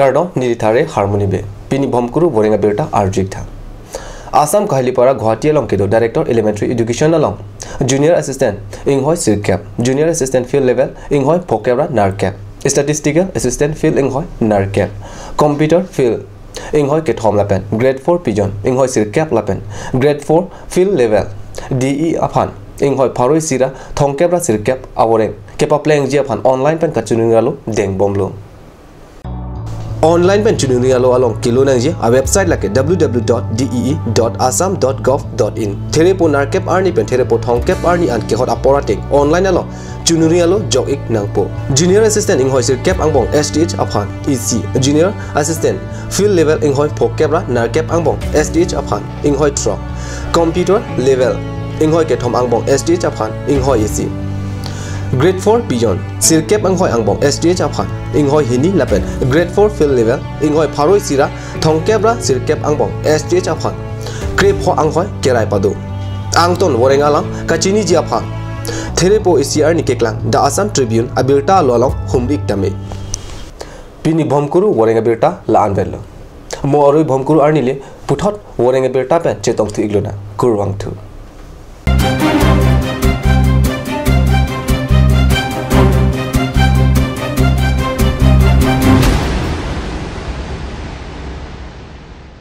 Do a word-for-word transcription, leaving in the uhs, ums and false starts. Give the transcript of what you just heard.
Kardom, neli Thare Harmoni Bey. Pini Bhomkuru Voreng abirta arju-ik tha. Assam Kahalipara Guwahati along kedo Director Elementary Education along Junior Assistant inghoi sirkep, Junior Assistant Field Level inghoi phokep ra nerkep, Statistical Assistant Field inghoi nerkep, Computer Field inghoi kethom lapen Grade four Pigeon inghoi sirkep lapen Grade four Field Level D E aphan inghoi pharo isi ra thomkep ra sirkep avoreng kepaplengji aphan online pen kachiningri alo dengbomlo. Online pen chiningri alo along kelo nangji a website lake w w w dot d e e dot assam dot gov dot in. Therepo nerkep arni pen therepo thomkep arni an kehot apor ateng online along chiningri alo jok-ik nangpo. Junior Assistant inghoi sirkep angbong S T H aphan isi, Junior Assistant Field Level inghoi phokep ra nerkep angbong S T H aphan inghoi throk, Computer Level inghoi kethom angbong S T H aphan inghoi isi, Grade four Pigeon sirkep anghoi angbong S T H aphan inghoi hini lapen Grade four Field Level inghoi pharo isi ra thomkep ra sirkep angbong S T H aphan krepho anghoi kerai pado. Angton voreng alam kachiniji aphan therepo isi arni keklang The Assam Tribune abirta alo along humri-ik tame. Pini Bhomkuru Voreng abirta la-an avelo. Mo arui Bhomkuru arni le puthot Voreng abirta pen chetongthu-ik lonang. Kurvangthu.